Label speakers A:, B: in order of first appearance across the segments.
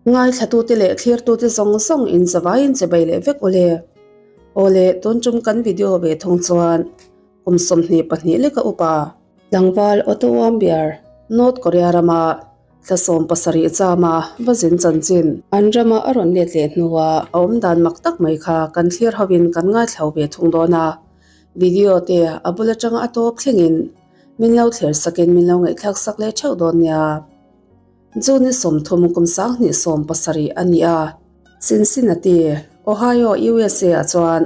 A: Ngaithlatute leh thlirtute zawng zawng in zavaiin che bai leh vek ule. Awle, tun tum kan video ve thung chuan kum 22 leka upa tlangval Otto Warmbier, North Korea rama thla 17 chama va zin chanchin an rama a rawn let leh hnua a awm dan mak tak mai kha kan thlir hovin kan ngaithlo ve thung dawn a. Video te a bul atanga a tawp thlengin min lo thlir sakin min lo ngaihthlak sak leh theuh dawn nia. June 30 kum 2017 a ni a. Cincinnati, Ohio, USA ah chuan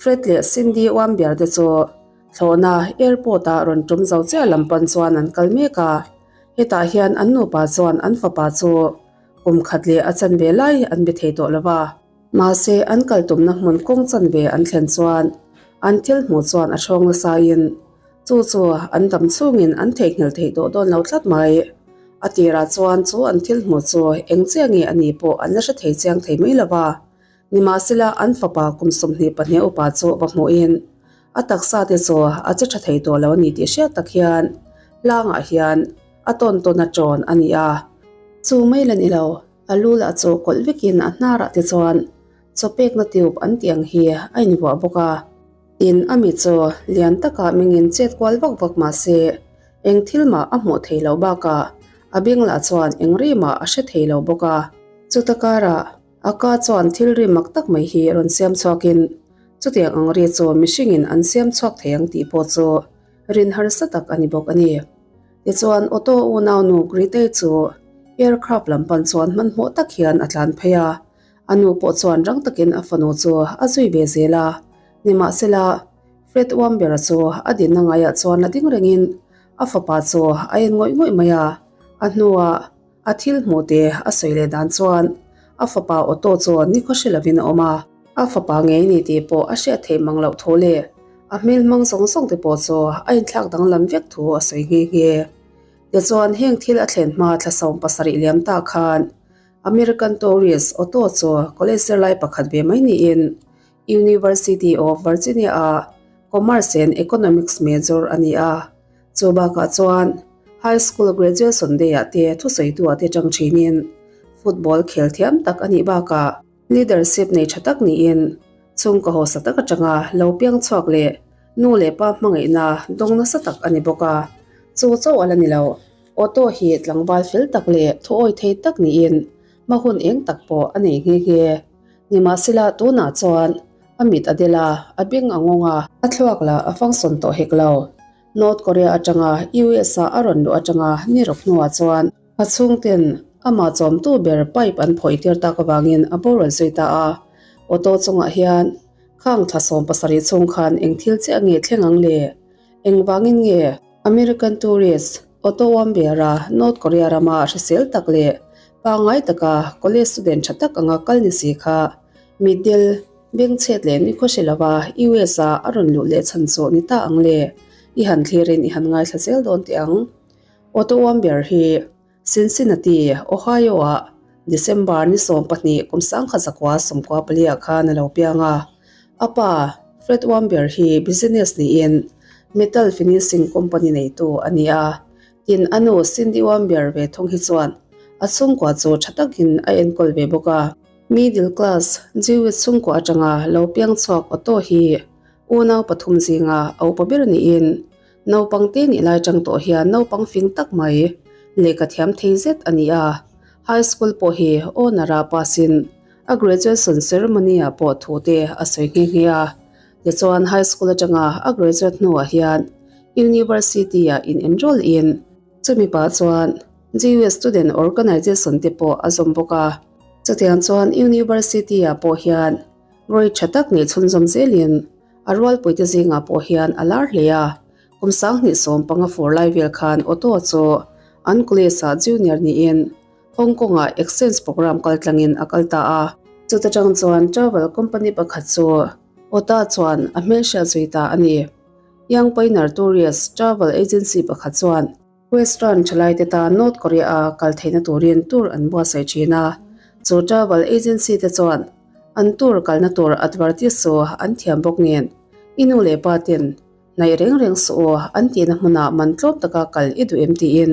A: Fred leh Cindy Warmbier te chu thlawhna airport ah rawn tum zo chiah lam pan chuan an kal mek a. Hetah hian an nupa chuan an fapa chu kum khat leh a chanve lai an be thei tawh lo va. Mahse, an kal tumna hmun kawng chanve an thlen chuan an thil hmuh chuan a hrawng nasain chu chu an dam chhungin an theihnghilh theih tawh dawn lo tlat mai. A tirah chuan chu an thil hmuh chu eng chiah nge a nih pawh an la hre thei chiang thei mai lo va. Nimahsela, an fapa kum 22 upa chu va hmuhin a taksa te chu a che tha thei tawh lo a ni tih hriat tak hian hlangah hian a tawn tawn a tawn a ni a. Chu mai la ni lo, a lu lah chu kawlh vekin a hnarah te chuan chaw pekna tube an tih ang hi a invuah bawk a. Tin, a mi chu lian takah mingin chet kual vak vak mah se, eng thil mah a hmuh thei loh bakah a beng lah chuan eng ri mah a hre thei lo bawk a. Chuta karah a ka chuan thil ri mak tak mai hi rawn siam chhuakin chutiang ang ri chu mihringin an siam chhuak thei ang tih pawh chu rin harsa tak a ni bawk a ni. Tichuan Otto unaunu Grete chu aircraft lam pan chuan hmanhmawh tak hian a tlan phei a, a nu pawh chuan rang takin a fanu chu a zui ve zel a. Nimahsela, Fred Warmbier-a chu a dinna ngaiah chuan la ding rengin a fapa chu a en ngawih ngawih mai a, a hnuah a thil hmuh te a sawi leh dan chuan a fapa Otto chu nikhaw hre lovin a awm a, a fapa ngei ni tih pawh a hriat theih mang loh thu leh a hmel hmang zawng zawng te pawh chu a inthlak danglam vek thu a sawi nghe nghe. Tichuan heng thil a thlen hma thla 70 liam ta khan American tourist Otto chu college zirlai pakhat ve mai niin University of Virginia ah Commerce and Economics major a ni a. Chu bakah chuan High School Graduation Day ah te thusawitu ah te tang thinin football khel thiam tak a nih bakah leadership nei tha tak niin chhungkaw hausa tak atanga lo piang chhuak leh nu leh pa hmangaihna dawng nasa tak a ni bawk a. Chu chauh a la ni lo, Otto hi tlangval fel tak leh thuawi thei tak niin hma hun eng tak pawh a nei nghe nghe. Nimahsela tunah chuan a mit a del a, a beng a ngawng a, a thluak lah a function tawh hek lo. North Korea atanga US ah a rawn luh atanga ni rawk hnuah chuan a chhungten amah chawmtu ber pipe an phawih tir tak avangin a boral zui ta a. Auto chungah hian khang thla 70 chhung khan eng thil chiah nge thleng ang le? Engvangin nge American tourist Otto Warmbier-a North Korea rama hrisel tak leh pangngai taka college student tha tak anga kal ni si kha mitdel bengchhet leh nikhaw hre lova US ah a rawn luh leh chhan chu ni ta ang le? I han thlirin i han ngaithla zel dawn teh ang. Otto Warmbier hi Cincinnati, Ohio ah December ni 12 kum 1994 ah khan a lo piang a. A pa Fred Warmbier hi business niin metal finishing company neitu a ni a. Tin, a nu Cindy Warmbier ve thung hi chuan a chhungkua chu tha takin a enkawl ve bawk a. Middle class Jewish chhungkua atanga lo piang chhuak Otto hi unau pathum zinga a upa ber niin naupang te nih lai tang tawh hian naupang fing tak mai lehkha thiam thei zet a ni a. High school pawh hi honor ah pass in a graduation ceremony ah pawh thu te a sawi nghe nghe a. Tichuan high school atanga a graduate hnuah hian university ah in enroll in chumi pah chuan Jewish student organization te pawh a zawm bawk a. Chutiang chuan university ah pawh hian grade tha tak neih chhunzawm zelin a rualpuite zingah pawh hian a lar hle a. Kum 2015 fur lai vel khan Otto chu an college ah junior niin Hong Kong ah exchange program kal tlangin a kal ta a. Chuta tang chuan travel company pakhat chu Otto chuan a hmelhriat zui ta a ni. Young Pioneer Tourist Travel Agency pakhat chuan Western thalaite tan North Korea a kal theihna turin tour an buatsaih thin a. Chu travel agency te chuan an tour kalna tur advertise chu an thiam bawk nen i nu leh pa ten hnaih reng reng suh aw an tihna hmunah man tlawm taka kal i duh em tiin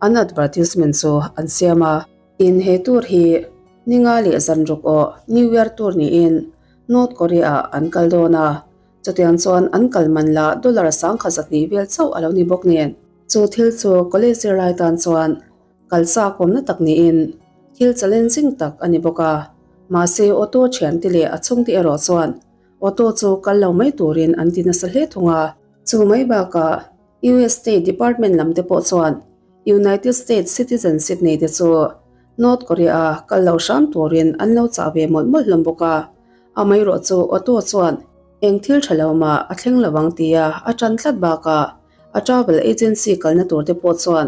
A: an advertisement chu an siam a. Tin, he tour hi. Ninga leh zanruk awh New Year tur niin North Korea-ah an kal dawn a, chutiang chuan an kal man lah dollar 1200 vel chauh a lo ni bawk nen. Chu thil chu college zirlai tan chuan kal chakawmna tak niin thil challenging tak a ni bawk a, mahse auto thiante leh a chhungte erawh chuan auto chu kal lo mai turin an ti nasa hle thung a. Chu mai bakah US State Department lam te pawh chuan United States citizenship nei te chu North Korea-a kal lo hram turin an lo chah ve mawlh mawlh hlawm bawk a. Amaherawh chu Otto chuan eng thil tha lo mah a thleng lo ang tia a tan tlat bakah a travel agency kalna tur te pawh chuan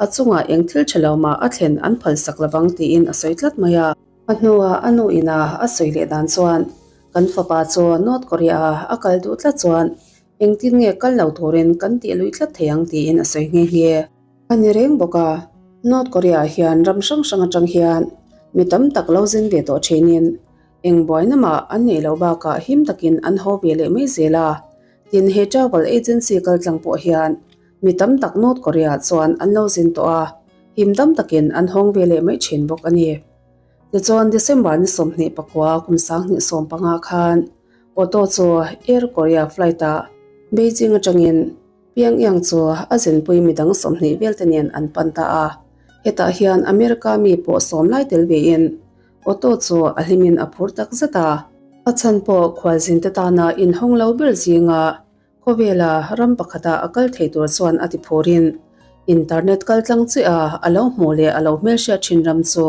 A: a chungah eng thil tha lo mah a thlen an phalsak lovang tiin a sawi tlat mai a. A hnuah a nu ina a sawi leh dan chuan kan fapa chu North Korea-a a kal duh tlat chuan Engtin nge kal lo turin kan tih luih tlat thei ang tiin a sawi nghe nghe. A ni reng bawk a, North Korea hian ram hrang hrang atang hian mi tam tak lo zin ve tawh thinin eng buaina mah an neih loh bakah him takin an haw ve leh mai zel a. Tin, he travel agency kaltlang pawh hian mi tam tak North Korea chuan an lo zin tawh a, him dam takin an hawng ve leh mai thin bawk a ni. Tichuan, December ni 29 kum 2015 khan Otto chu Air Korea flight-ah Beijing atangin Pyongyang chu a zinpui midang 20 vel te nen an pan ta a. Hetah hian America mi pawh sawm lai tel vein Otto chu a hlimin a phur tak zet a. A chhan pawh khualzinte tana inhawng lo ber zinga Khawvela ram pakhata a kal thei tur chuan a ti phurin internet kal tlang chiah a a lo hmuh leh a lo hmelhriat thin ram chu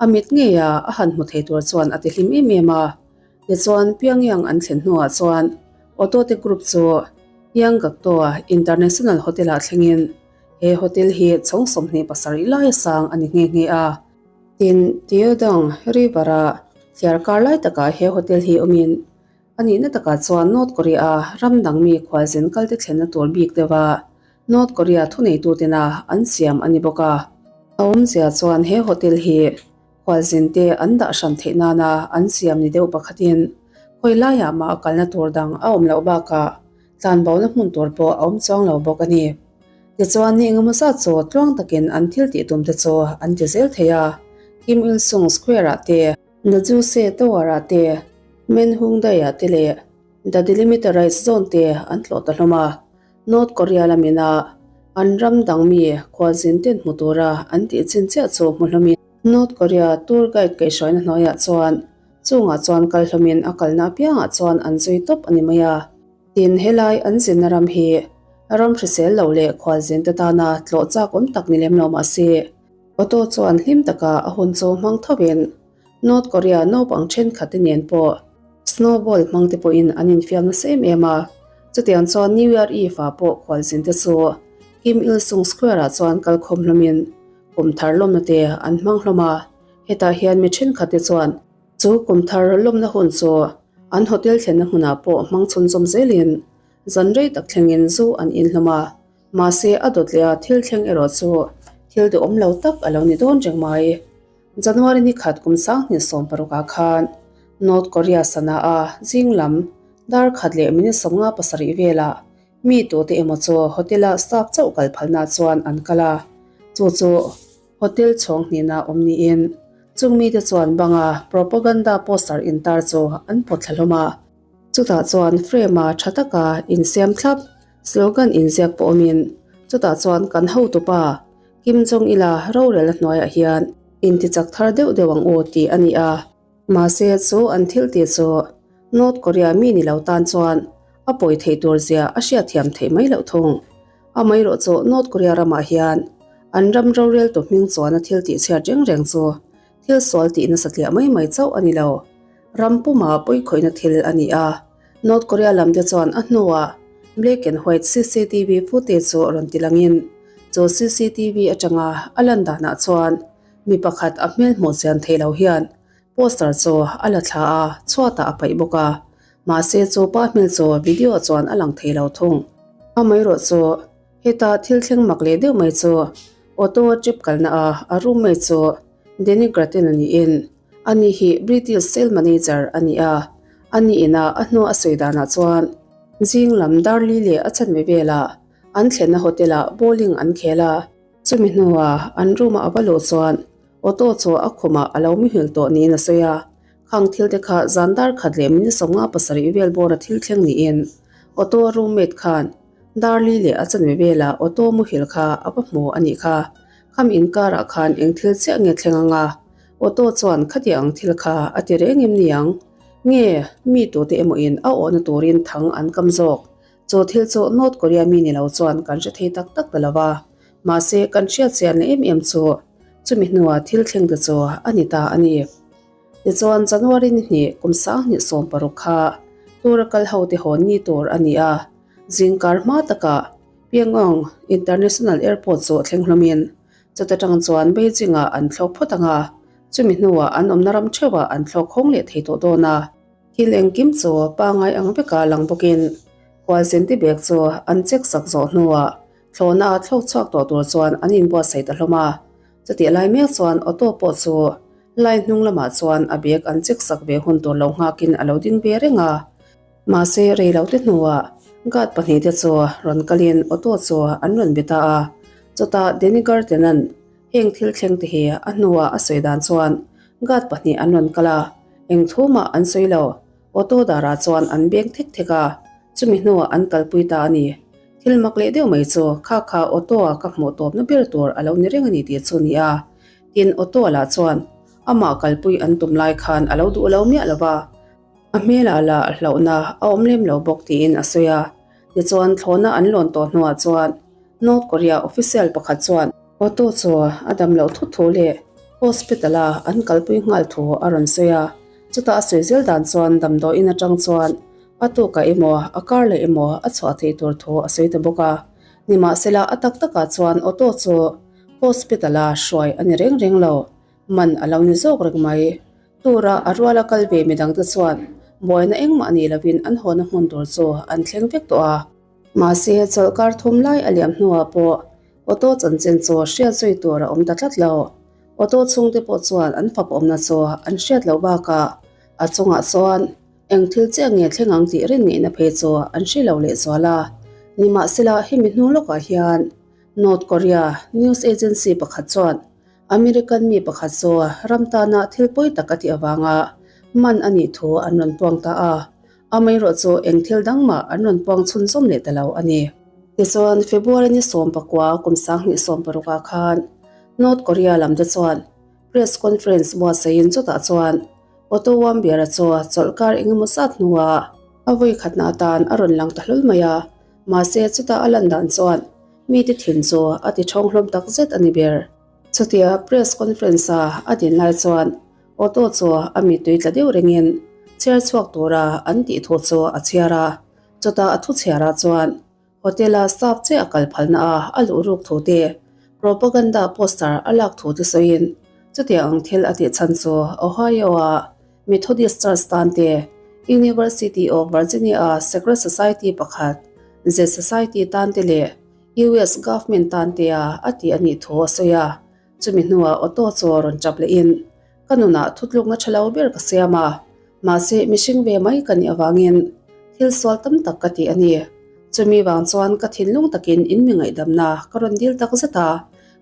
A: a mit ngeia a han hmu thei tur chuan a ti hlim em em a. Tichuan Pyongyang an thlen hnuah chuan Auto te group chu Yanggakdo-a International Hotel-ah thlengin he hotel hi chhawng 27 lai a sang a ni nghe nghe a. Tin, Taedong River-a thliar kar lai takah he hotel hi awmin A nihna takah chuan North Korea ram dang mi khualzin kalte thlenna tur bik deuha North Korea thuneitutena an siam a ni bawk a. A awmzia chuan he hotel hi khualzinte an dah hran theih nana an siam ni deuh pakhatin khawi laiah mah a kalna tur dang a awm loh bakah tlanbona hmun tur pawh a awm chuang lo bawk a ni. Tichuan ni engemaw zat chu tluang takin an thil tih tumte chu an ti zel thei a, Kim Il Sung Square-ah te, Najuse Tower-ah te, Men Hungdai-ah te leh The Demilitarized Zone te an tlawh ta hlawm a. North Korea lamina an ram dang mi khualzin ten hmu tura an tih chin chiah chu hmu hlawmin North Korea tour guide kaihhruaina hnuaiah chuan chungah chuan kal hlawmin a kalna apiangah chuan an zui tawp a ni mai a. Tin, helai an zinna ram hi ram hrisel lo leh khualzin te tana tlawh chak awm tak ni lem lo mah se, Otto chuan hlim taka a hun chu hmang thovin North Korea naupang thenkhat te nen pawh snowball hmang te pawhin an infiam nasa em em a. Chutiang chuan New Year Eve ah pawh khualzin te chu Kim Il Sung Square ah chuan kal khawm hlawmin kum thar lawmna te an hmang hlawm a. Hetah hian mi thenkhat te chuan chu kum thar lawmna hun chu an hotel thlenna hmunah pawh hmang chhunzawm zelin zan rei tak thlengin zu an in hlawm a. Mahse a dawt leh a thil thleng erawh chu thil duhawm lo tak a lo ni dawn reng mai. January ni khat kum 2016 ah khan North Korea sana a zing lam dar khat leh minute 57 velah mi tute emaw chu hotel ah staff chauh kal phalna chuan an kal a, chu chu hotel chhawng hnihna awm niin chung mite chuan banga propaganda poster intar chu an pawt thla hlawm a. Chutah chuan frame a tha taka insiam thlap slogan inziak pawh awmin chutah chuan kan hotupa Kim Jong Il-a rorel a hnuaiah hian intichak thar deuh deuh ang u tih a ni a. Mahse chu an thil tih chu North Korea mi ni lo tan chuan a pawi theih tur zia a hriatthiam theih mai loh thung. Amaherawh chu North Korea ramah hian an ram roreltu hming chuan a thil tih chhiat reng reng chu thil sual tih nasa tliah mai mai chauh a ni lo. Ram puma pawikhawihna thil a ni a. North Korea lam te chuan a hnuah black and white cctv footage chu rawn ti langin chu cctv atanga a lan danah chuan mi pakhat a hmel hmuh chian theih lo hian poster chu a la thla a, chhuatah a paih bawk a. Mahse chu pa hmel chu video chuan a lang thei lo thung. Amaherawh chu heta thil thleng mak leh deuh mai chu auto trip kalna a a roommate chu Danny Grattan a niin Ani hi British sale manager a ni a, a ni ina a hnua a sawi danah chuan zing lam Darli leh a chanve velah an thlenna hotel-ah bowling an khel a, chumi hnuah an room-ah a va luh chuan Otto chu a khumah a lo muhil tawh niin a sawi a. Khang thil te kha zan dar khat leh minute 57 vel bawra thil thleng niin Otto roommate khan Darli leh a chanve velah Otto muhil kha a va hmu a nih kha. Kham inkarah khan eng thil chiah nge thleng anga Otto chuan khati ang thil kha a ti reng em ni ang? Nge mi tute emaw in a awhna turin thang an kam zawk? Chu thil chu North Korea mi ni lo chuan kan hre thei tak tak ta lo va, mahse kan hriat chian leh em em chu chumi hnua thil thleng te chu a ni ta a ni. Tichuan January ni hnih kum 2016 kha tura kal ho te hawn ni tur a ni a, zingkar hma takah Pyongyang International Airport chu thleng hlawmin chuta tang chuan Beijing-ah an thlawk phawt ang a, chumi hnuah an awmna ram theuhah an thlawk khawng leh thei tawh dawn a. Thil engkim chu pangngai ang veka lang bawkin khualzinte bag chu an check sak zawh hnuah thlawhna a thlawk chhuak tawh tur chuan an inbuatsaih ta hlawm a. Chutih lai mek chuan auto pawh chu line hnung lamah chuan a bag an check sak ve hun tur lo nghakin a lo ding ve reng a. Mahse reilote hnuah guard pahnihte chu rawn kalin auto chu an rawn be ta a. Chutah Danny Garten-a'n Heng thil thleng te hi a hnuah a sawi dan chuan guard pahnih an rawn kal a, eng thu mah an sawi lo. Auto darah chuan an beng thek thek a, chumi hnuah an kalpui ta a ni. Thil mak leh deuh mai chu kha kha auto a ka hmuh tawpna ber tur a lo ni reng a ni tih chu ni a. Tin, auto lah chuan amah kalpui an tum lai khan a lo duh lo miah lo va, a hmelah lah hlauhna a awm lem lo bawk tiin a sawi a. Tichuan, thlawhna an lawn tawh hnuah chuan North Korea official pakhat chuan Otto chu a dam loh thut thu leh hospital a an kalpui nghal thu a rawn sawi a, chutah a sawi zel dan chuan damdawiin atang chuan a tukah emaw a kar leh emaw a chhuah theih tur thu a sawi ta bawk a. Nimahsela a tak takah chuan Otto chu hospital a hruai a ni reng reng lo, man a lo ni zawk reng mai. Tura a ruala kal ve midangte chuan buaina engmah ni lovin an hawna hmun tur chu an thleng vek tawh a. Mahse, chawlhkar thum lai a liam hnuah pawh Auto chanchin chu hriat zui tur a awm ta tlat lo. Auto chhungte pawh chuan an fap awmna chu an hriat loh bakah a chungah chuan eng thil chiah nge thleng ang tih rin ngeihna phei chu an hre lo lehzual a. Nimahsela, hemi hnu lawkah hian North Korea news agency pakhat chuan American mi pakhat chu ram tana thil pawi tak a tih avanga man a nih thu an rawn puang ta a. Amaherawh chu eng thil dang mah an rawn puang chhunzawm leh ta lo a ni. Tichuan, February ni 19 kum 2016 ah khan North Korea lam te chuan press conference buatsaihin chutah chuan Otto Warmbier-a chu chawlhkar engemaw zat hnuah a vawi khatna atan a rawn lang ta hlawl mai a, mahse chutah a lan dan chuan mite thin chu a ti thawng hlawm tak zet a ni ber. Chutia press conference-a a din lai chuan Otto chu a mittui tla deuh rengin chhiar chhuak tura an tih thu chu a chhiar a, chutah a thu chhiarah chuan hotel-a staff chiah a kal phalna a a luh ruk thu te, propaganda poster a lak thu te sawiin chutiang ang thil a tih chhan chu Ohio-a Methodist Church tan te, University of Virginia-a Secret Society pakhat, Z Society tan te leh US Government tan tea a tih a nih thu a sawi a. Chumi hnuah auto chu rawn tap lehin ka nunah thutlukna tha lo ber ka siam a, mahse mihring ve mai ka nih avangin thil sual tam tak ka ti a ni. Chumi vang chuan ka thinlung takin in mi ngaihdamna ka rawn dil tak zet a,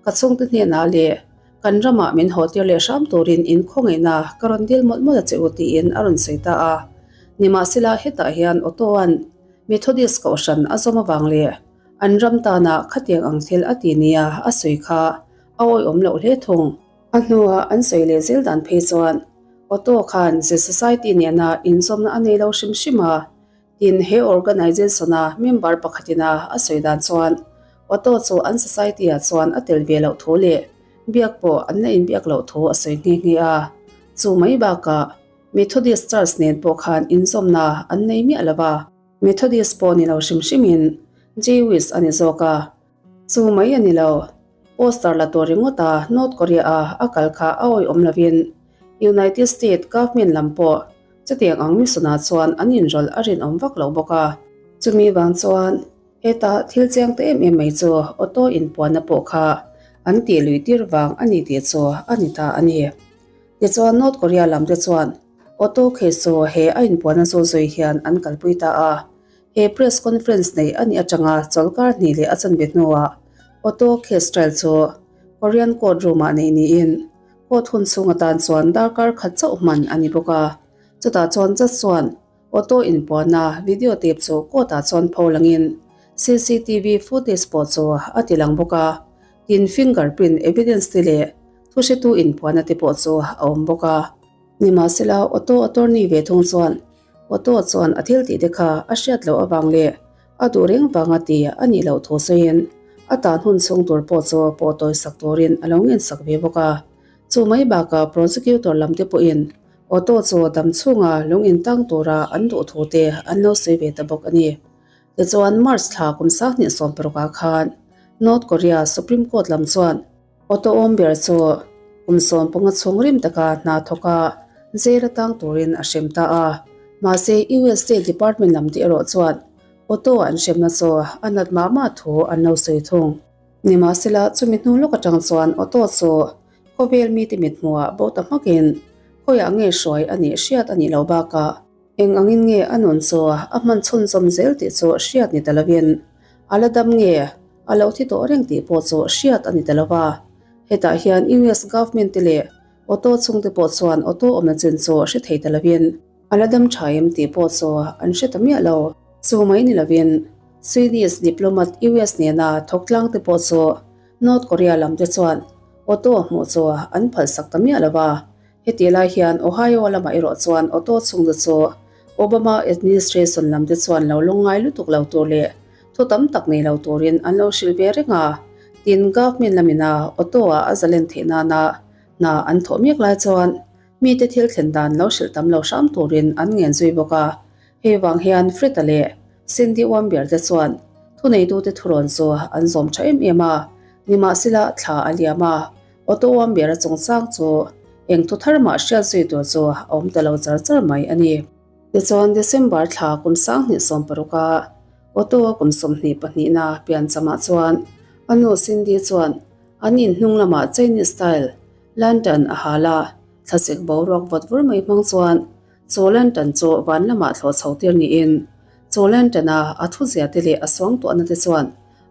A: ka chhungte hnenah leh kan ramah min haw tir leh hram turin in khawngaihna ka rawn dil mawlh mawlh a che u tiin a rawn sawi ta a. Nimahsela hetah hian auto-a'n Methodist kohhran a zawm avang leh An ram tana khatiang ang thil a ti nia a sawi kha a awihawm loh hle thung. A hnua an sawi leh zel dan phei chuan Otto khan ze society nena inzawmna a nei lo hrim hrim a, tin he organization-a member pakhatina a sawi dan chuan Otto chu an society-ah chuan a tel ve loh thu leh biak pawh an la inbiak loh thu a sawi nghe nghe a. Chu mai bakah Methodist Church nen pawh khan inzawmna an nei miah lo va. Methodist pawh ni lo hrim hrimin Jewish a ni zawk a, chu mai a ni lo. Poster la tur ringawt a North Korea a a kal kha a awihawm lovin United States government lam pawh chutiang ang mission-ah chuan an inrawlh a rinawm vak lo bawk a. Chumi vang chuan heta thil chiang ta em em mai chu auto inpuanna pawh kha an tih luih tir vang a ni tih chu a ni ta a ni. Tichuan North Korea lam te chuan Auto case chu he a inpuanna chu zui hian an kalpui ta a. He press conference neih a nih atanga chawlhkar hnih leh a chanve hnuah Auto case trial chu Korean court room ah neih niin. Court hun chhung atan chuan darkar khat chauh hman a ni bawk a. Chutah chuan judge chuan Auto inpuahna video tape chu court ah chuan pho langin cctv footage pawh chu a ti lang bawk a, tin fingerprint evidence te leh thuhretu inpuahna te pawh chu a awm bawk a. Nimahsela auto attorney ve thung chuan auto chuan a thil tih te kha a hriat loh avang leh a duh reng vanga ti a nih loh thu sawiin a tan hun chhung tur pawh chu pawh tawisak turin a lo ngensak ve bawk a. Chu mai bakah prosecutor lam te pawhin Auto chu dam chhunga lung intang tura an duh thu te an lo sawi ve ta bawk a ni. Tichuan March thla kum sanghnih 16 ah khan North Korea Supreme Court lam chuan Auto awm ber chu kum 15 chhung rim taka hna thawka jail a tang turin a hrem ta a. Mahse US State Department lam te erawh chuan Auto an hremna chu a nat mah mah thu an lo sawi thung. Nimahsela chumi hnu lawk atang chuan Auto chu Khawvel mite mithmuhah bo ta hmakin khawiah nge hruai a nih hriat a nih loh bakah eng angin nge a nun chu a hman chhunzawm zel tih chu hriat ni ta lovin a la dam nge a lo thi tawh reng tih pawh chu hriat a ni ta lova. Hetah hian US government te leh auto chhungte pawh chuan auto awmna chin chu hre thei ta lovin a la dam tha em tih pawh chu an hre ta miah lo. Chu mai ni lovin Swedish diplomat US nena thawk tlang te pawh chu North Korea lam te chuan Otto hmuh chu an phalsak ta miah lo va. Hetih lai hian Ohio lamah erawh chuan Otto chhungte chu Obama administration lam te chuan lo lungngai lutuk lo tur leh thu tam tak nei lo turin an lo hrilh ve reng a. Tin, government lamina Otto-a a zalen theih nana hna an thawh mek lai chuan mite thil thlen dan lo hrilh tam lo hram turin an ngen zui bawk a. Hei vang hian Fred-a leh Cindy Warmbier te chuan thuneitute thurawn chu an zawm tha em em a, nimahsela thla a liam a, Otto Warmbier-a chungchang chu eng thu thar mah hriat zui tur chu a awm ta lo char char mai a ni. Tichuan December thla kum 2016 a Otto-a kum 22 na pianchamah chuan a nu Cindy chuan an in hnung lamah Chinese style lantern a hal a, thlasik boruak vawt vur mai hmang chuan Chu lantern chu van lamah thlawh chho tir niin, chu lantern-a a thuzia te leh a suangtuahna te chuan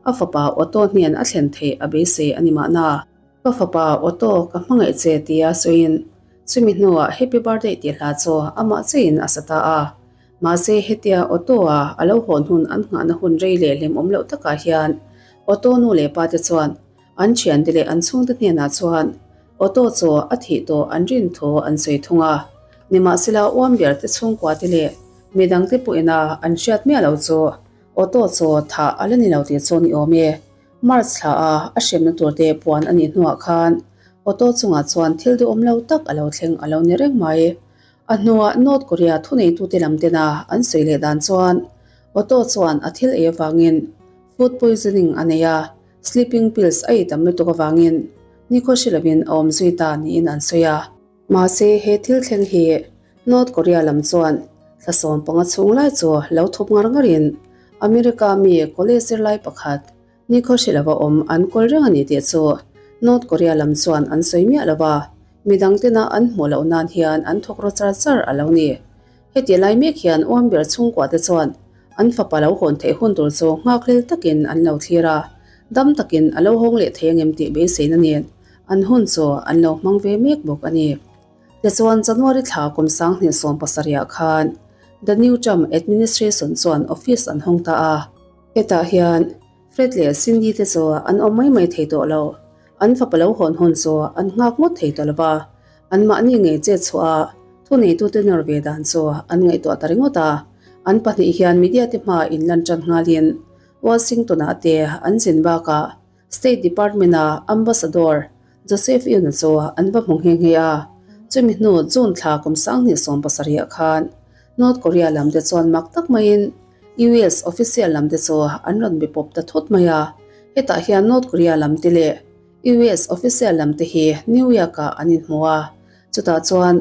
A: a fapa Otto hnen a thlen theih a beisei a ni mahna. Ka fapa Otto, ka hmangaih che tia sawiin chumi hnuah Happy Birthday tih hla chu amah cheiin a sa ta a. Mahse hetia Otto-a a lo hawn hun an nghahna hun rei leh hlimawm loh takah hian Otto nu leh pa te chuan An thiante leh an chhungte hnenah chuan Otto chu a thih tawh an rin thu an sawi thung a. Nimahsela Uambier te chhungkua te leh midangte pawhin a an hriat miah lo chu Otto chu thah a la ni lo tih chu ni awm e. March thla a a hremna tur te puan a nih hnuah khan Otto chungah chuan thil duhawm lo tak a lo thleng a lo ni reng mai. A hnuah North Korea thuneitute lam tena an sawi leh dan chuan Otto chuan a thil ei avangin food poisoning a nei a, Sleeping pills a ei tam lutuk avangin nikhaw hre lovin a awm zui ta niin an sawi a. Mahse, he thil thleng hi North Korea lam chuan thla 15 chhung lai chu lo thup ngar ngarin America mi college zirlai pakhat nikhaw hre lova awm an kawl reng a ni tih chu North Korea lam chuan an sawi miah lo va, midang tena an hmuh loh nan hian an thawk ro char char a lo ni. Heti lai mek hian Uamber chhungkua te chuan an fapa lo hawn theih hun tur chu nghakhlel takin an lo thlir a, dam takin a lo hawng leh thei angem tih beiseina nen an hun chu an lo hmang ve mek bawk a ni. Tichuan January thla kum 2017 ah khan The New Trump Administration chuan office an hawng ta a. Hetah hian Fred leh Cindy te chu an awm mai mai thei tawh lo. An fapa lo hawn hawn chu an nghak ngawt thei tawh lo va, anmahni ngei chet chhuah a thuneitute nawr ve dan chu an ngaihtuah ta ringawt a. An pahnih hian media te hma inlan tan nghalin Washington-ah te an zin bakah State Department-a Ambassador Joseph Yun-a chu an va hmu nghe nghe a. Chumi hnu June thla kum 2017 ah khan North Korea lam te chuan mak tak maiin US official lam te chu an rawn be pawp ta thut mai a. Hetah hian North Korea lam te leh US official lam te hi New York ah an inhmu a. Chutah chuan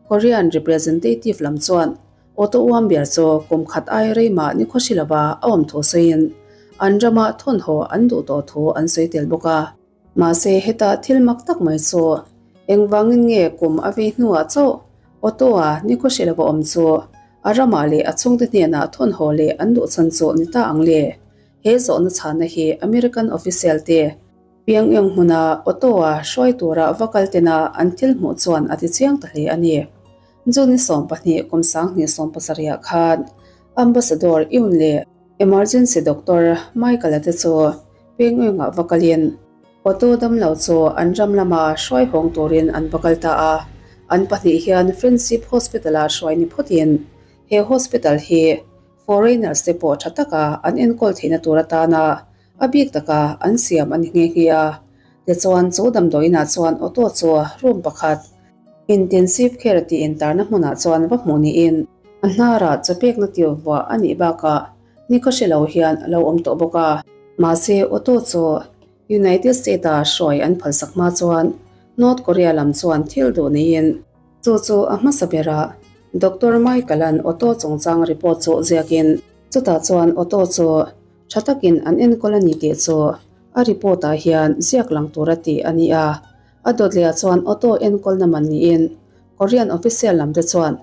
A: Korean representative lam chuan Otto Warmbier chu kum khat ai rei mah ni khaw hri lova a awm thu sawiin an rama thawnhaw an duh tawh thu an sawi tel bawk a. Mahse heta thil mak tak mai chu engvangin nge kum a vei hnuah chauh Otto-a ni khaw hri lova awm chu a ramah leh a chhungte hnenah thawnhaw leh an duh chhan chu ni ta ang le? He zawhna chhana hi American official te. Pyongyang hmuna Otto-a hruai tura va kal tena an thil hmuh chuan a ti chiang ta hle a ni. June ni 12 kum 2017 ah khan Ambassador Yoon leh Emergency Doctor Michael-a te chu Pyongyang-ah va kalin Otto damlo chu an ram lama hruai hawng turin an va kal ta a. An pahnih hian Friendship Hospital-ah hruai ni phawtin he hospital hi foreigners te pawh tha taka an enkawl theihna tur atana A bik taka an siam a ni nghe nghe a. Tichuan chu damdawiinah chuan auto chu room pakhat intensive care tih intarna hmunah chuan va hmuh niin a hnarah chaw pekna tiu vuah a nih bakah nikhaw hre lo hian a lo awm tawh bawk a. Mahse auto chu United States-a hruai an phalsak hma chuan North Korea lam chuan thil duh neiin chu chu a hmasa berah Doctor Michael-a'n auto chungchang report chu ziakin chutah chuan auto chu Tha takin an enkawl a ni tih chu a report ah hian ziak lang tura tih a ni a. A dawt leh ah chuan auto enkawlna man niin Korean official lam te chuan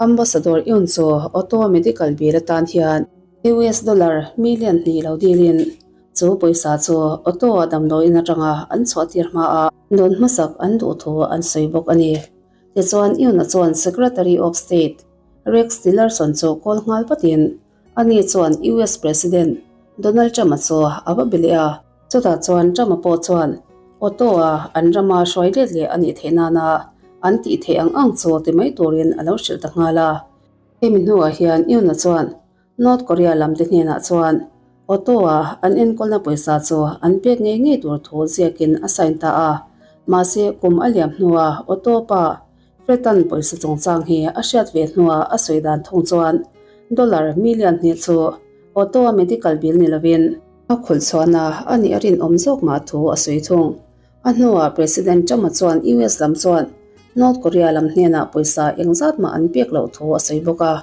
A: Ambassador Yoon chu auto medical bill atan hian US dollar million hnih lo dilin chu pawisa chu auto a damdawiin atanga an chhuah tir hma a dawn hmasak an duh thu an sawi bawk a ni. Tichuan Yoon-a chuan Secretary of State Rex Tillerson chu call nghal vatin Ani chuan US President Donald Trump-a chu a va be leh a, chutah chuan Trump-a pawh chuan Otto-a an rama hruai let leh a nih theih nana an tih theih ang ang chu ti mai turin a lo hrilh ta nghal a. Hemi hnuah hian Yoon-a chuan North Korea lamte hnenah chuan Otto-a an enkawlna pawisa chu an pek ngei ngei tur thu ziakin a sign ta a, mahse kum a liam hnuah Otto pa Fretan pawisa chungchang hi a hriat ve hnuah a sawi dan thung chuan dollar million hnih chu Otto-a medical bill ni lovin a khulh chhuahna a nih a rinawm zawk mah thu a sawi thung. A hnuah President Trump-a chuan US lam chuan North Korea lam hnenah pawisa engzat mah an pek loh thu a sawi bawk a,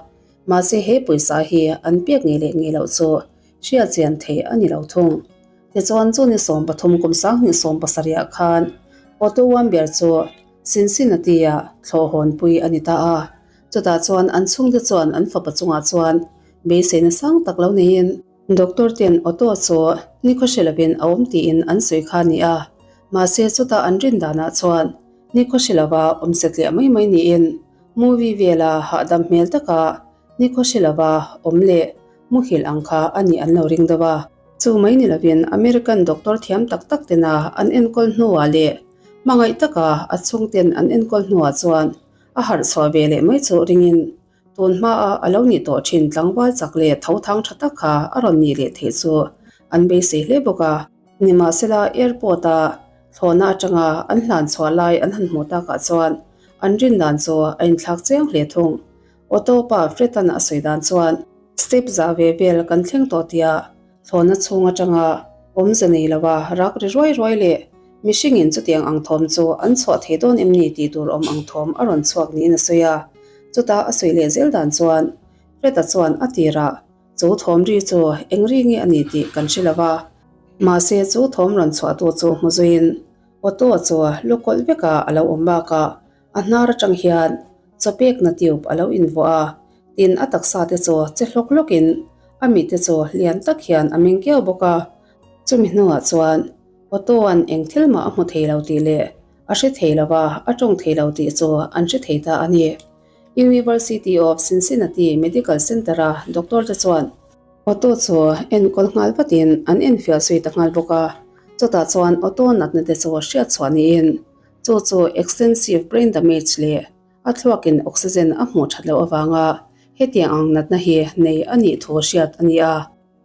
A: mahse he pawisa hi an pek ngei leh ngei loh chu hriat chian theih a ni lo thung. Tichuan chu ni 13 kum 2017 khan Otto Warmbier chu Cincinnati-ah thlawhhawnpui a ni ta a, chutah chuan an chhungte chuan an fapa chungah chuan beiseina sang tak lo neiin doctor ten Otto chu nikhaw hre lovin a awm tiin an sawi kha a ni a, mahse chutah an rin danah chuan nikhaw hre lova awm setliah mai mai niin movie vela hahdam hmel taka nikhaw hre lova awm leh muhil ang kha a nih an lo ring deuh a. Chu mai ni lovin American doctor thiam tak tak tena an enkawl hnuah leh Hmangaih taka a chhungten an enkawl hnuah chuan a harh chhuah ve leh mai chu ringin tun hmaa a lo nih tawh thin tlangval chak leh tho thang tha tak kha a rawn nih leh theih chu an beisei hle bawk a. Nimahsela airport-a thlawhna atanga an hlan chhuah lai an han hmuh takah chuan an rin dan chu a inthlak chiang hle thung. Auto pa Fred-a'n a sawi dan chuan step zah ve vel kan thleng tawh tia Thlawhna chhung atanga awmze nei lova rak ri ruai ruai leh mihringin chutiang ang thawm chu an chhuah thei dawn em ni tih tur awm ang thawm a rawn chhuak niin a sawi a. Chuta a sawi leh zel dan chuan Fred-a chuan a tirah chu thawm ri chu eng ri nge a ni tih kan hre lova, mahse chu thawm rawn chhuahtu chu hmu zuiin Otto-a chu lu kawlh veka a lo awm bakah A hnar atang hian chawpekna tube a lo invuah a, tin a taksa te chu che hlawk hlawkin a mit te chu lian tak hian a meng kiau bawk a. Chumi hnuah chuan Otto-a'n eng thil mah a hmu thei lo tih leh a hre thei lo va, a tawng thei lo tih chu an hre thei ta a ni. University of Cincinnati Medical Center-a doctor te chuan Otto chu enkawl nghal vatin an enfiah zui ta nghal bawk a, chutah chuan Otto natna te chu hriat chhuah niin Chu chu extensive brain damage leh a thluakin oxygen a hmuh that loh avanga hetiang ang natna hi nei a nih thu hriat a ni a.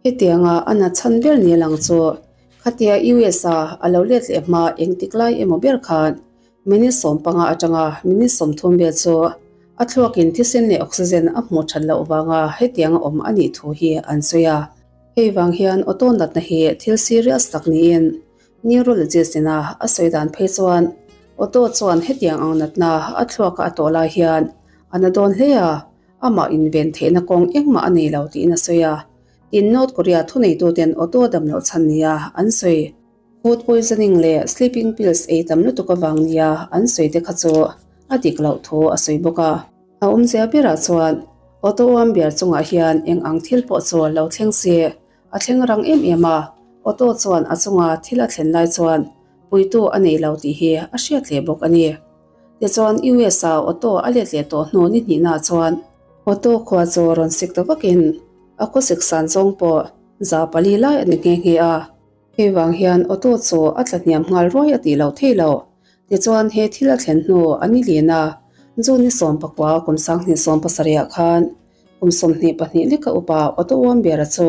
A: Hetianga a nat chhan ber ni lang chu khatia US a a lo let leh hma engtik lai emaw ber khan minute 15 atanga minute 30 vel chu a thluakin thisen leh oxygen a hmuh that loh vanga hetianga awm a nih thu hi an sawi a. Hei vang hian auto natna hi thil serious tak niin Neurologist ina a sawi dan phei chuan Otto chuan hetiang ang natna a thluaka a tawh lai hian a na dawn hle a, amah inven theihna kawng engmah a nei lo tiin a sawi a. Tin, North Korea thuneituten Otto dam loh chhan nia an sawi. Food poisoning leh sleeping pills ei tam lutuk avang nia an sawi te kha chu a dik loh thu a sawi bawk a. A awmzia berah chuan Otto Warmbier chungah hian eng ang thil pawh chu lo thleng se A thleng rang em em a, Otto chuan a chunga thil a thlen lai chuan. puitu a nei lo tih hi a hriat hle bawk a ni. Tichuan US-a Otto a let leh tawh hnu ni hnihnaah chuan Otto khua chu rawn sik ta vakin a khawsik san zawng pawh 400 lai a ni nghe nghe a. Hei vang hian Otto chu a tla hniam nghal ruai a tih loh thei lo. Tichuan he thil a thlen hnu a ni lin a, June ni 19 kum 2017 ah khan kum 22 leka upa Otto Warmbier-a chu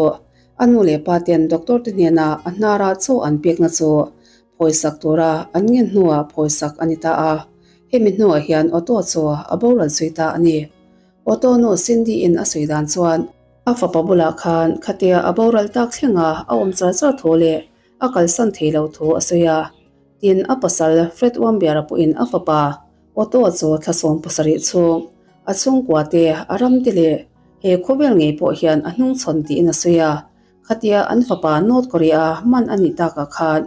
A: a nu leh pa ten doctor te hnena a hnarah chaw an pekna chu phawisak tura an ngen hnuah phawisak a ni ta a. Hemi hnuah hian Otto chu a boral zui ta a ni. Otto nu Cindy-in a sawi dan chuan a fapa bulah khan khatia a boral tak thlenga a awm char char thu leh a kalsan thei lo thu a sawi a. Tin, a pasal Fred Warmbier-a pawhin a fapa Otto chu thla 17 chhung a chhungkua te, a ram te leh he khawvel ngei pawh hian a hnungchhawn tiin a sawi a. Khatia an fapa North Korea man a nih takah khan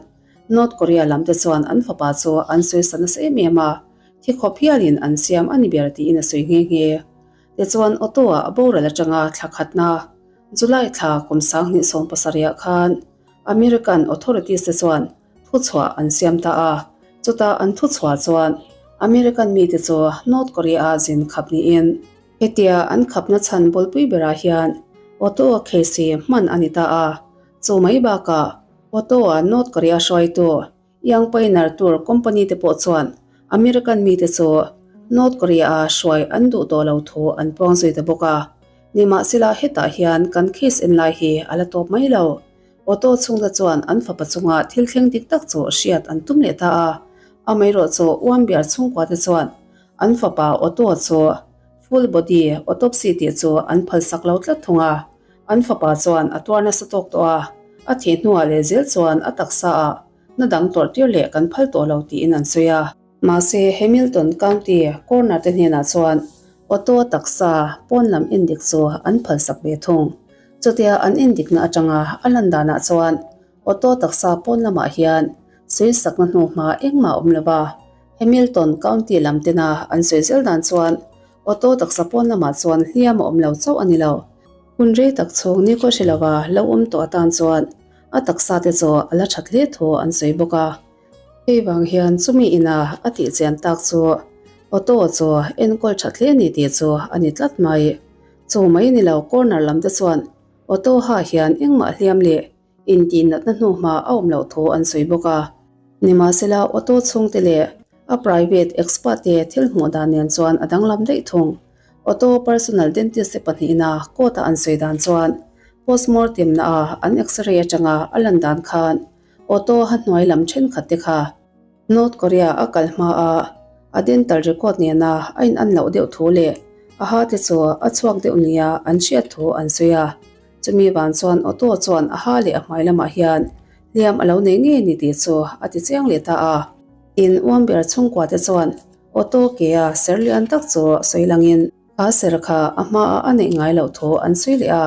A: North Korea lam te chuan an fapa chu an sawisa nasa em em a, thi khawp hialin an siam a ni ber tiin a sawi nghe nghe. Tichuan Otto-a a boral atanga thla khatna July thla kum 2017 ah khan American authorities te chuan thuchhuah an siam ta a, chutah an thuchhuah chuan American mite chu North Korea-a zin khap niin hetia an khapna chhan bulpui berah hian Otto-a case hi hman a ni ta a, chu mai bakah Otto-a North Korea hruaitu Young Pioneer Tour company te pawh chuan American mite chu North Korea-a hruai an duh tawh lo thu an puang zui ta bawk a. Nimahsela hetah hian kan case en lai hi a la tawp mai lo. Auto chhungte chuan an fapa chunga thil thleng dik tak chu hriat an tum leh ta a, amaherawhchu Uambiar chhungkuate chuan an fapa Auto chu full body autopsy tih chu an phalsak lo tlat thung a, an fapa chuan a tuar nasa tawk tawh a, a thih hnuah leh zel chuan a taksa ah na dang tawrh tir leh kan phal tawh lo tiin an sawi a. Mahse, Hamilton County coroner te hnenah chuan Otto taksa pawn lam endik chu an phalsak ve thung. Chutia an endikna atanga a lan danah chuan Otto taksa pawn lamah hian sawisakna hnuhma engmah a awm lo va. Hamilton County lam tena an sawi zel dan chuan Otto taksa pawn lamah chuan hliam a awm lo chauh a ni lo. Hun rei tak chhung nikhaw hre lova lo awm tawh atan chuan a taksa te chu a la that hle thu an sawi bawk a. Hei vang hian chumi ina a tih chian tak chu Otto chu enkawl that hle ni tih chu a ni tlat mai. Chu mai ni lo corner lam te chuan Otto ha hian engmah hliam leh intih natna hnu hma a awm loh thu an sawi bawk a. Nimahsela Otto chhungte leh a private expert te thil hmuh dan nen chuan a danglam daih thung. Otto personal dentist te pahnihna court a an sawi dan chuan postmortem na a an x-ray atanga a lan dan khan Auto ha hnuai lam thenkhat te kha North Korea a kal hma a, a dental record nena a in an loh deuh thu leh a ha te chu a chhuak deuh nia an hriat thu an sawi a. Chumi van chuan Auto chuan a ha leh a hmai lamah hian hliam a lo nei ngei ni tih chu a ti chiang leh ta a. In uam ber chhungkua te chuan Auto ke a ser lian tak chu sawi langin, A ser kha a hmaah a neih ngai loh thu an sawi leh a,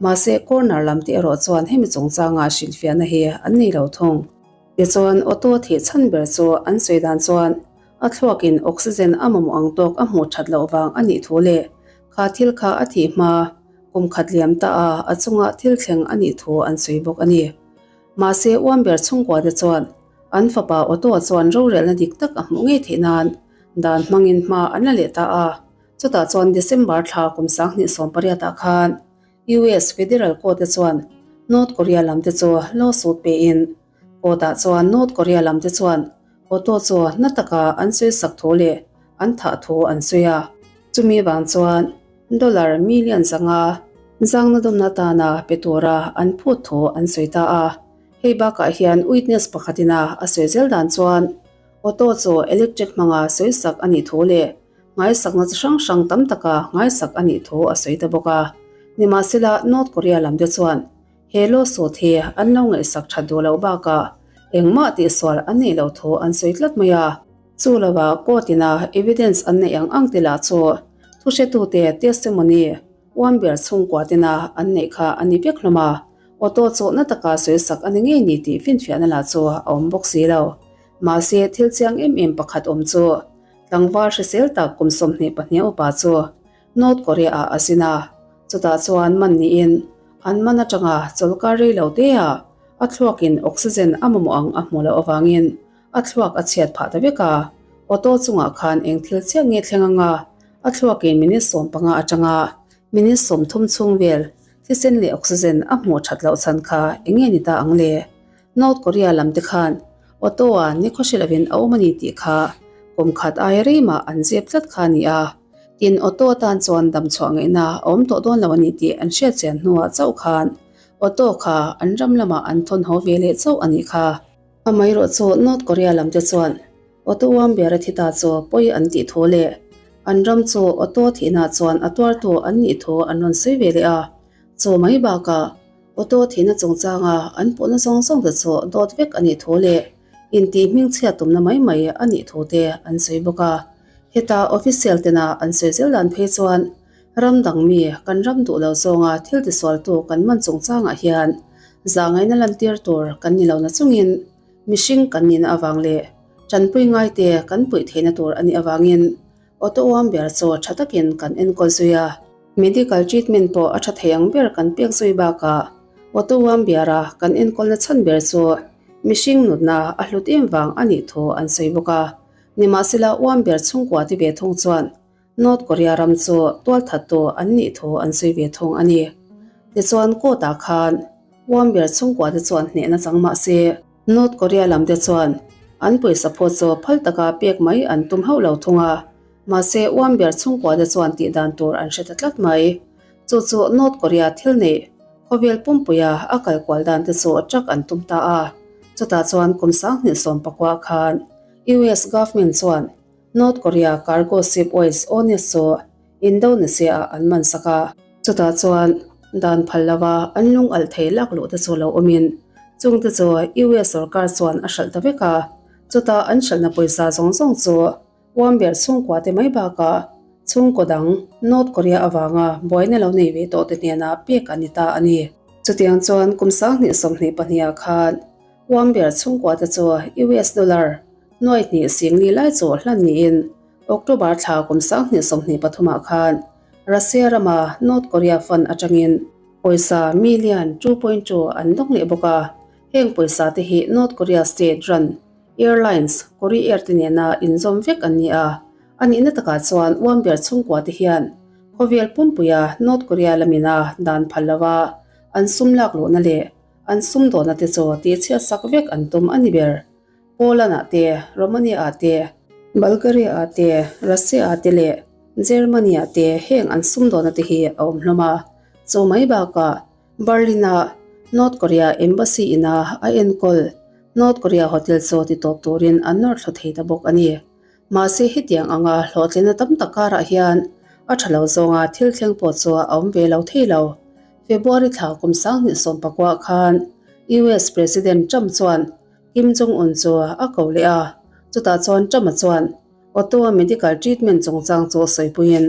A: mahse corner lam te erawh chuan hemi chungchanga hrilhfiahna hi an nei lo thung. Tichuan auto thih chhan ber chu an sawi dan chuan a thluakin oxygen a mamawh ang tawk a hmuh that loh vang a nih thu leh kha thil kha a thih hma kum khat liam ta a a chunga thil thleng a nih thu an sawi bawk a ni. Mahse uamber chhungkua te chuan an fapa auto chuan rorelna dik tak a hmuh ngei theih nan Dan hmangin hma an la leh ta a, chutah chuan December thla kum 2018 ah khan US Federal Court te chuan North Korea lam te chu lawsuit pein Court ah chuan North Korea lam te chuan Otto chu na taka an sawisak thu leh an thah thu an sawi a, chumi vang chuan dollar million 500 zangna dawmna atana pe tura an phut thu an sawi ta a, hei bakah hian witness pakhatina a sawi zel dan chuan Auto chu electric hmanga sawisak a nih thu leh ngaisakna chi hrang hrang tam taka ngaisak a nih thu a sawi ta bawk a. Nimahsela, North Korea lam te chuan he lawsuit hi an lo ngaihsak that duh loh bakah engmah tihsual an neih loh thu an sawi tlat mai a. Chu lova court ina evidence an neih ang ang te lah chu thuhretute testimony uamber chhungkua tena an neih kha a ni vek hlawm a. Auto chu na taka sawisak a ni ngei ni tih finfiahna lah chu a awm bawk si lo. Mahse, thil chiang em em pakhat awm chu tlangval hrisel tak kum 22 upa chu North Korea ah a zin a, chutah chuan man niin an man atanga chawlhkar rei lo te ah a thluakin oxygen a mamawh ang a hmuh loh avangin a. A thluak a chhiat phah ta vek a. Auto chungah khan eng thil chiah nge thleng anga a thluakin minute 15 atanga minute 30 chhung vel thisen leh oxygen a hmuh that loh chhan kha eng nge ni ta ang le? North Korea lam te khan Auto-a nikhaw hre lovin a awm a ni tih kha kum khat aia rei mah an zep tlat kha a ni a. Tin, Auto atan chuan dam chhuah ngaihna a awm tawh dawn lo a ni tih an hriat chian hnuah chauh khan Auto kha an ram lamah an thawn haw ve leh chauh a nih kha. Amaherawhchu North Korea lam te chuan Auto Wamber a thi ta chu pawi an tih thu leh an ram chu Auto thihna chuan a tuartu an nih thu an rawn sawi ve leh a. Chu mai bakah Auto thihna chungchanga an puhna zawng zawng te chu dawt vek a nih thu leh intih hmingchhiat tumna mai mai a nih thu te an sawi bawk a. Heta official tena an sawi zel dan phei chuan ram dang mi kan ram duh lo zawnga thil tisualtu kan man chungchangah hian zahngaihna lantir tur kan ni lo na chungin mihring kan nihna avang leh tanpui ngaite kan puih theihna tur a nih avangin Auto uam ber chu tha takin kan enkawl zui a. Medical treatment pawh a tha thei ang ber kan pek zui bakah auto uam biara kan enkawlna chhan ber chu mihring nutna a hlut em vang a nih thu an sawi bawk a. Nimahsela uam ber chhungkua ti ve thung chuan North Korea ram chu tualthattu an nih thu an sawi ve thung a ni. Tichuan court ah khan uam ber chhungkua te chuan hnehna chang mah se, North Korea lam te chuan an pawisa phawt chu phal taka pek mai an tum hauh lo thung a, mahse uam ber chhungkua te chuan tih dan tur an hre ta tlat mai. Chu chu North Korea thil neih khawvel pumpuia a kal kual dan te chu truck an tum ta a, chutah chuan kum 2019 khan US government chuan North Korea cargo ship Ois Onis chu Indonesia ah an man sak a. Chutah chuan dan phal lova an lung alh thei lak luh te chu lo awmin chung te chu US sorkar chuan a hralh ta vek a. Chutah an hralhna pawisa zawng zawng chu Uamber chhungkua te mai bakah chhungkaw dang North Korea avanga buaina lo nei ve tawh te hnenah pek an ni ta a ni. Chutiang chuan kum 2022 ah khan Uamber chhungkua te chu US dollar nuai hnih singli lai chu hlan niin October thla kum 2023 ah khan Russia rama North Korea fund atangin pawisa million 2.2 an dawng leh bawk a, heng pawisa te hi North Korea state run airlines Korea Air te nena inzawm vek an ni a. A nihna takah chuan Uamber chhungkua te hian khawvel pumpuia North Korea lamina dan phal lova an sum lak luhna leh an sum dawhna te chu tihchhiat sak vek an tum a ni ber. Poland ah te, Romania ah te, Bulgaria ah te, Russia ah te leh Germany ah te heng an sumdawhna te hi a awm hlawm a. Chu mai bakah Berlin ah North Korea Embassy ina a enkawl North Korea Hotel chu ti tawp turin an nawr thlu thei ta bawk a ni. Mahse hetiang anga hlawhtlinna tam tak karah hian a tha lo zawnga thil thleng pawh chu a awm ve lo thei lo. February thla kum 2019 khan US President Trump chuan Kim Jong Un chu a ko leh a, chutah chuan Trump-a chuan Otto-a medical treatment chungchang chu sawipuiin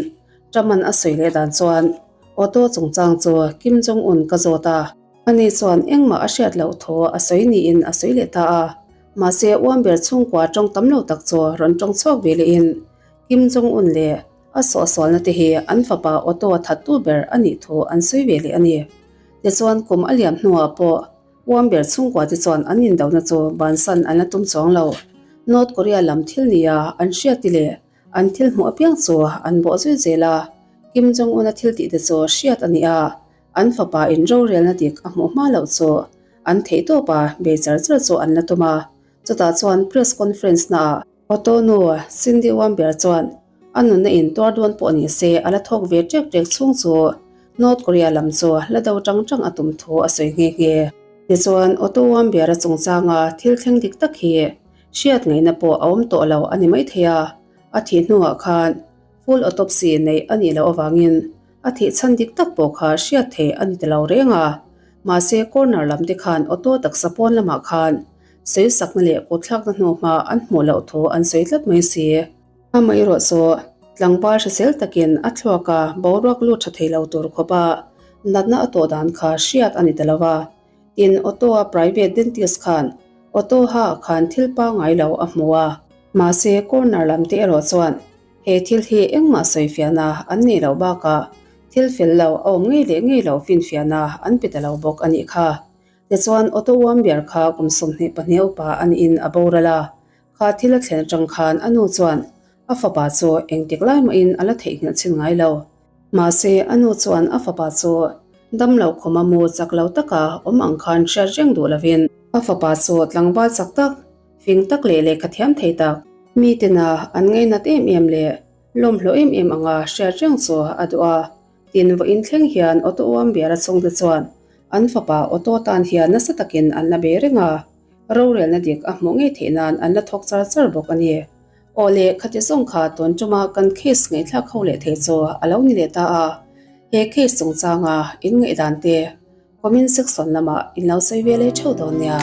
A: Trump-a'n a sawi leh dan chuan Otto chungchang chu Kim Jong Un ka zawt a, ani chuan engmah a hriat loh thu a sawi niin a sawi leh ta a, mahse Uamber chhungkua tawng tam lo tak chu rawn tawng chhuak ve lehin Kim Jong Un leh a sawhsualna te hi an fapa Otto-a thattu ber a nih thu an sawi ve leh a ni. Tichuan kum a liam hnuah pawh Uamber chhungkua te chuan an indona chu bansan an la tum chuang lo. North Korea lam thil nia an hriati leh an thil hmuh apiang chu an bawh zui zel a. Kim Jong-un-a thil tih te chu hriat a ni a, an fapa in rorelna dik a hmuh hma loh chu an theih tawp a, bei char char chu an la tum a. Chutah chuan press conference naah Otto nu Cindy Uamber chuan a nunna in tuar dawn pawh ni se a la thawk ve ṭek ṭek chhung chu North Korea lam chu la do ṭang ṭang a tum thu a sawi nghe nghe. Tichuan Otto Uamber-a chungchanga thil thleng dik tak hi hriat ngaihna pawh a awm tawh lo a ni maithei a, a thih hnuah khan full autopsy neih a nih loh avangin a thih chhan dik tak pawh kha hriat theih a ni ta lo reng a. Mahse corner lam te khan Otto taksa pawn lamah khan sawisakna leh kutthlakna hnu hma an hmuh loh thu an sawi tlat mai si. Amaherawh chu tlangval hrisel takin a thluak a boruak lut tha thei lo tur khawpa natna a tawh dan kha hriat a ni ta lo va. Tin, Otto-a private dentist khan Otto ha khan thil pangngai lo a hmu a. Mahse, corner lam te erawh chuan he thil hi engmah sawifiahna an neih loh bakah thil fel lo a awm ngei leh ngei lo finfiahna an pe ta lo bawk a nih kha. Tichuan, Otto Warmbier kha kum 22 upa a niin a boral a. Kha thil a thlen atang khan a nu chuan a fapa chu engtik lai mahin a la theihnghilh chhin ngai lo. Mahse, a nu chuan a fapa chu dam lo khawma mu chak lo taka awm ang khan hriat reng duh lovin a fapa chu tlangval chak tak, fing tak leh lehkha thiam thei tak, mi tena an ngainat em em leh lawmhlawh em em anga hriat reng chu a duh a. Tin, vawiin thleng hian Otto Uambiara chhungte chuan an fapa Otto tan hian nasa takin an la bei reng a, rorelna dik a hmuh ngei theih nan an la thawk char char bawk a ni. Aw le, khati zawng kha tun tuma kan case ngaihthlak ho leh thei chu a lo ni leh ta a, he case chungchanga in ngaihdan te comment section lamah in lo sawi ve leh theuh dawn nia.